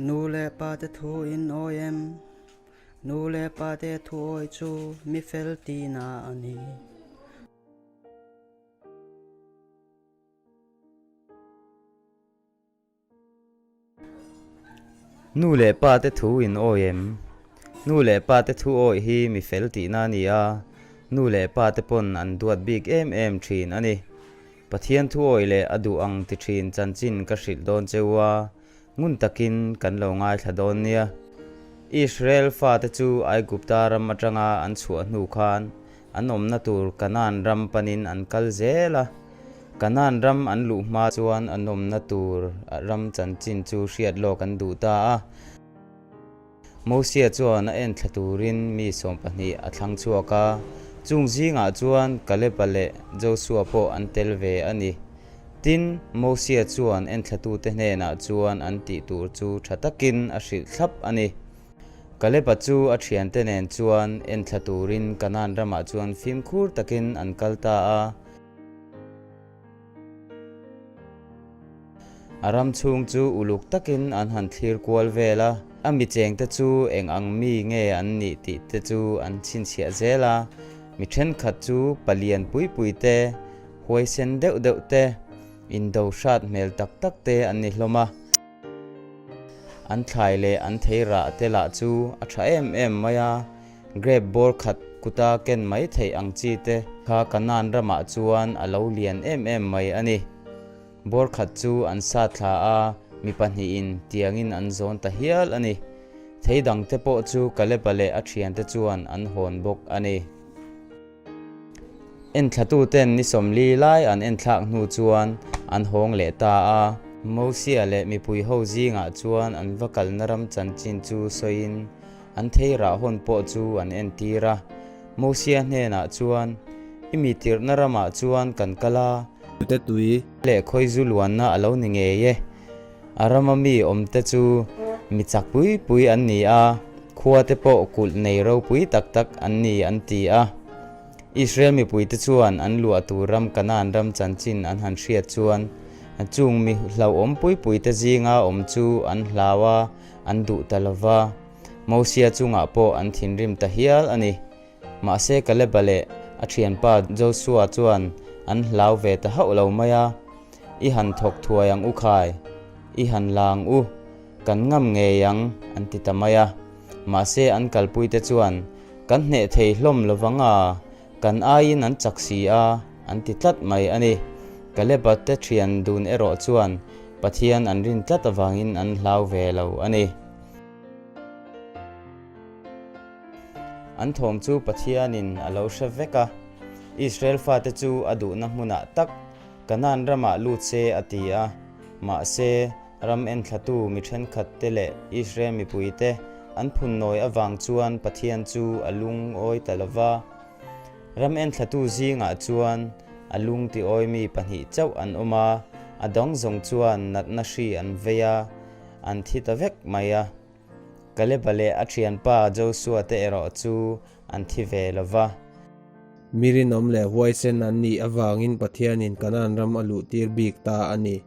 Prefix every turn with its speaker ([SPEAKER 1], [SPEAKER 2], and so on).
[SPEAKER 1] Nu leh pa te thu in awi em? Nu leh pa te thu awi chu mi fel tihna a ni.
[SPEAKER 2] Nu leh pa te thu in awi em? Nu leh pa te thu awi hi mi fel tihna a ni a, nu leh pa te pawn an duat bik em em thin a ni. Pathian thu awi leh a duh ang ti thin chanchin ka hrilh dawn cheu a, ngun takin kan lo ngaithla dawn nia. Israel fate chu Aigupta ram atanga an chhuah hnu khan An awmna tur Kanaan ram panin an kal zel a. Kanaan ram an luh hma chuan an awmna tur ram chanchin chu hriat lawk an duh ta a. Mosia chuan a enthla turin mi 12 a thlang chhuak a, chung zingah chuan Kaleba leh Josua pawh an tel ve a ni. Tin, Mosia chuan enthlatute hnenah chuan an tih tur chu tha takin a hrilh thlap a ni. Kaleba chu a thiante nen chuan enthla turin Kanaan ramah chuan fimkhur takin an kal ta a. A ram chhung chu uluk takin an han thlir kual vel a, a mi chengte chu eng ang mi nge an nih tih te chu an chhinchhiah zel a. Mi thenkhat chu palian pui pui te, huaisen deuh deuh te, indo hrat hmel tak tak te an ni hlawm a. An thlai leh an thei rah te lah chu a tha em em mai a, grape bawr khat kuta ken mai theih ang chi te kha Kanaan ramah chuan a lo lian em em mai a ni. Bawr khat chu an sa thla a, mi pahnihin tiangin an zawn ta hial a ni. Thei dang te pawh chu Kaleba leh a thiante chuan an hawn bawk a ni. Enthlatuten ni 40 lai an enthlak hnu chuan an hawng leh ta a. Mosia leh mipui ho zingah chuan an va kalna ram chanchin chu sawiin an thei rah hawn pawh chu an entir a. Mosia hnenah chuan, I mi tirhna ramah chuan kan kal a.
[SPEAKER 3] Tute tui.
[SPEAKER 2] Leh khawizu luanna a lo ni ngei e. A rama mi awmte chu mi chak pui pui an ni a, khuate pawh kulh nei ropui tak tak an ni an ti a. Israel mipuite chuan an luah tur ram Kanaan ram chanchin an han hriat chuan chung mi hlauhawm pui puite zinga awm chu an hlau a, an duh ta lo va. Mosia chungah pawh an thinrim ta hial a ni. Mahse Kaleba leh a thianpa Josua chuan an hlau ve ta hauh lo mai a. I han thawk thuai ang u khai, i han la ang u, kan ngam ngei ang, an ti ta mai a. Mahse an kalpuite chuan, Kan hneh thei hlawm lo vang a, kan aiin an chak si a, an ti tlat mai a ni. Kaleba te thian dun erawh chuan Pathian an rin tlat avangin an hlau ve lo a ni. An thawm chu Pathianin a lo hre vek a, Israel fate chu a duhna hmunah tak Kanaan ramah lut se a ti a, mahse, ram enthlatu mi thenkhatte leh Israel mipuite an phunnawi avang chuan Pathian chu a lungawi ta lo va. Ram enthlatu zingah chuan a lung tiawi mi pahnih chauh an awm a, a dang zawng chuan natna hri an vei a, an thi ta vek mai a. Kaleba leh a thianpa Josua te erawh chu an thi ve lo va.
[SPEAKER 3] Mi rinawm leh huaisen an nih avangin Pathianin Kanaan ram a luhtir bik ta a ni.